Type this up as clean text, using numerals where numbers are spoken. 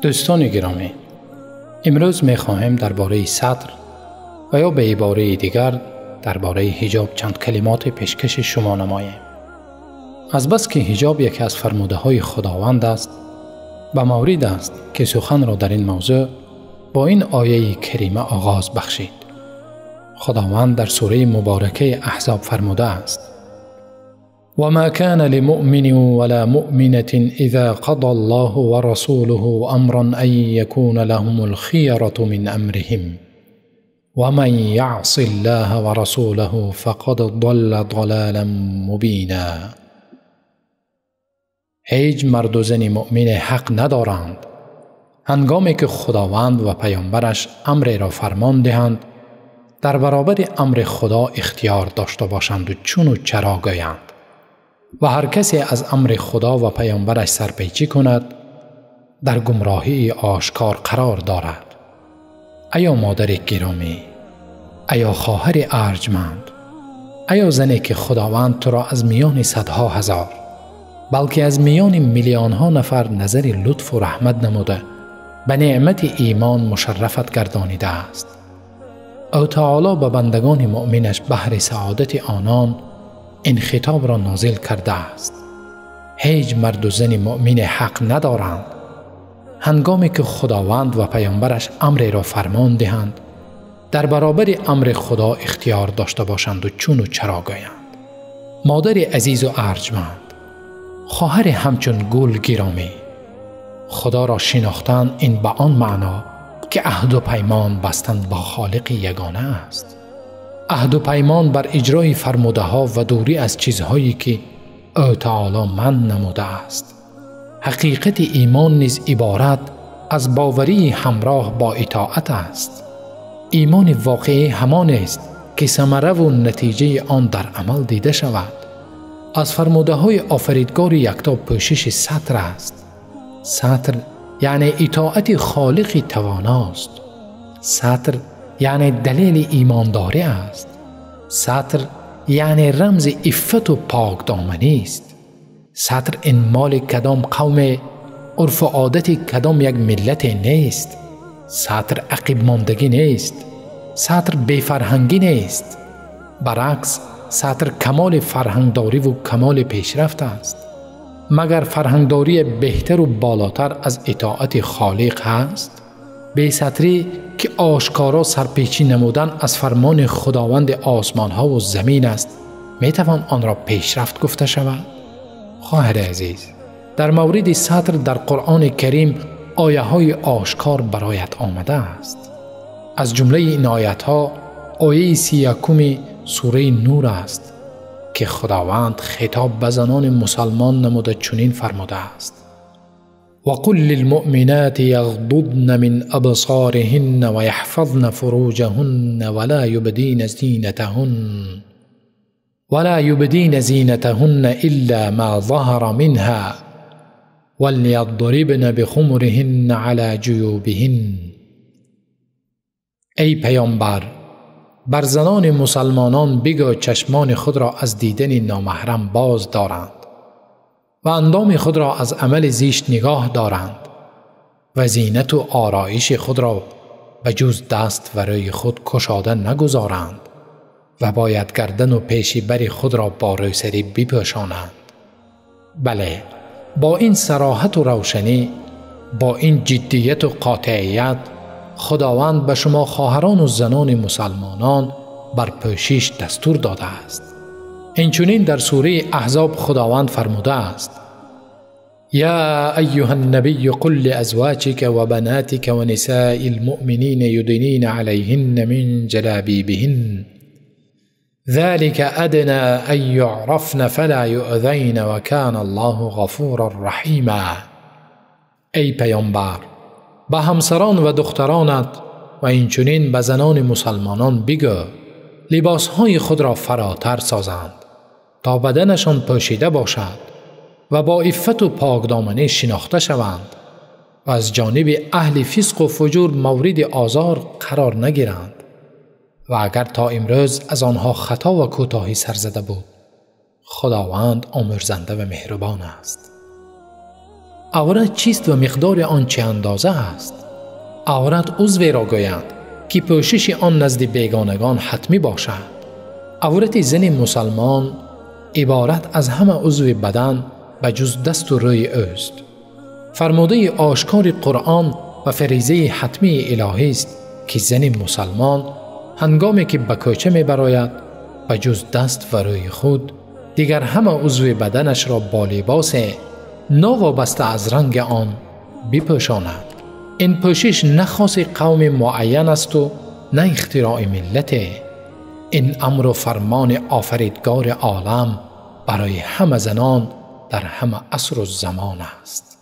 Дӯстони гиромӣ, имрӯз мехоҳем дар бораи сатр ва ё ба ибораи дигар дар бораи ҳиҷоб чанд калимоте пешкаши шумо намоем. Азбаски ҳиҷоб яке аз фармудаҳои Худованд аст, ба маврид аст ки суханро дар ин мавзӯъ бо ин ояи карима оғоз бахшид. Худованд дар сураи муборакаи Аҳзоб фармудааст: وما كان لمؤمن ولا مؤمنة إذا قضى الله ورسوله أمرا أن يكون لهم الخيرة من أمرهم ومن يعص الله ورسوله فقد ضل ضلالا مبينا. ҳеҷ марду зани муъмине ҳақ надоранд ҳангоме ки Худованд ва паёмбараш амреро фармон диҳанд, дар баробари амри Худо ихтиёр дошта бошанду чуну чаро гӯянд. Ва ҳар касе аз амри Худо ва паёмбараш сарпечӣ кунад, дар гумроҳии ошкор қарор дорад. Аё модари гиромӣ, аё хоҳари арҷманд, аё зане ки Худованд туро аз миёни садҳо ҳазор, балки аз миёни миллионҳо нафар назари лутфу раҳмат намуда, ба неъмати имон мушаррафат гардонидааст. Ӯ таоло ба бандагони муъминаш баҳри саодати онон ин хитобро нозил кардааст. Ҳеҷ марду зани муъмине ҳақ надоранд ҳангоме ки Худованд ва паёмбараш амреро фармон диҳанд, дар баробари амри Худо ихтиёр дошта бошанду чуну чаро гӯянд. Модари азизу арҷманд, хоҳари ҳамчун гул гиромӣ, Худоро шинохтан ин ба он маъно ки аҳду паймон бастан бо Холиқи ягона аст. Аҳду паймон бар иҷрои фармудаҳо ва дурӣ аз чизҳое ки ӯ таоло манъ намудааст. Ҳақиқати имон низ иборат аз боварии ҳамроҳ бо итоат аст. Имони воқеӣ ҳамонест ки самараву натиҷаи он дар амал дида шавад. Аз фармудаҳои офаридгори якто пӯшиши сатр аст. Сатр яъне итоати Холиқи тавоност. Сатр яъне далели имондорӣ аст. Сатр яъне рамзи иффату покдоманист. Сатр ин моли кадом қавме, урфу одати кадом як миллате нест. Сатр ақибмондагӣ нест. Сатр бефарҳангӣ нест. Баръакс, сатр камоли фарҳангдориву камоли пешрафт аст. Магар фарҳангдории беҳтару болотар аз итоати Холиқ ҳаст? Бесатрӣ ки ошкоро сарпечӣ намудан аз фармони Худованди осмонҳову замин аст, метавон онро пешрафт гуфта шавад? Хоҳари азиз, дар мавриди сатр дар Қуръони Карим ояҳои ошкор бароят омадааст. Аз ҷумлаи ин оятҳо ояи 31-уми сураи Нур аст ки Худованд хитоб ба занони мусалмон намуда чунин фармудааст: وقل للمؤمنات يغضضن من أبصارهن ويحفظن فروجهن ولا يبدين زينتهن إلا ما ظهر منها وليضربن بخمرهن على جيوبهن. ای پیامبر، بر زنان مسلمانان بگو چشمان خود را از دیدن نامحرم باز دارند و اندام خود را از عمل زیشت نگاه دارند و زینت و آرایش خود را به جز دست و روی خود کشاده نگذارند و باید گردن و پیشی بر خود را با روسری بپوشانند. بله، با این صراحت و روشنی، با این جدیت و قاطعیت، خداوند به شما خواهران و زنان مسلمانان بر پوشش دستور داده است. اینچنین در سوره احزاب خداوند فرموده است: یا ایها النبی قل لازواجك وبناتك ونساء المؤمنین یدنین علیهن من جلابیبهن ذلك ادنى ان يعرفن فلا يؤذین وكان الله غفورا رحیما. ای پیامبر، به همسران و دخترانت و اینچنین به زنان مسلمانان بگو لباسهای خود را فراتر سازند تا بدنشان پوشیده باشد و با عفت و پاکدامنی شناخته شوند و از جانب اهل فسق و فجور مورد آزار قرار نگیرند. و اگر تا امروز از آنها خطا و کوتاهی سر زده بود، خداوند آمرزنده و مهربان است. Аврат чист ва миқдори он чӣ андоза аст? Аврат узверо гӯянд, ки пӯшиши он назди бегонагон ҳатмӣ бошад. Аврати зани мусалмон иборат аз ҳама узви бадан ба ҷуз дасту рӯи ӯст. Фармудаи ошкори Қуръон ва фаризаи ҳатмии илоҳист, ки зани мусалмон ҳангоме ки ба кӯча мебарояд, ба ҷуз даст ва рӯи худ дигар ҳама узви баданашро бо либосе новобаста аз ранги он бипӯшонад. Ин пӯшиш на хоси қавми муайян асту на ихтирои миллате. Ин амру фармони офаридгори олам барои ҳама занон дар ҳама асру замон аст.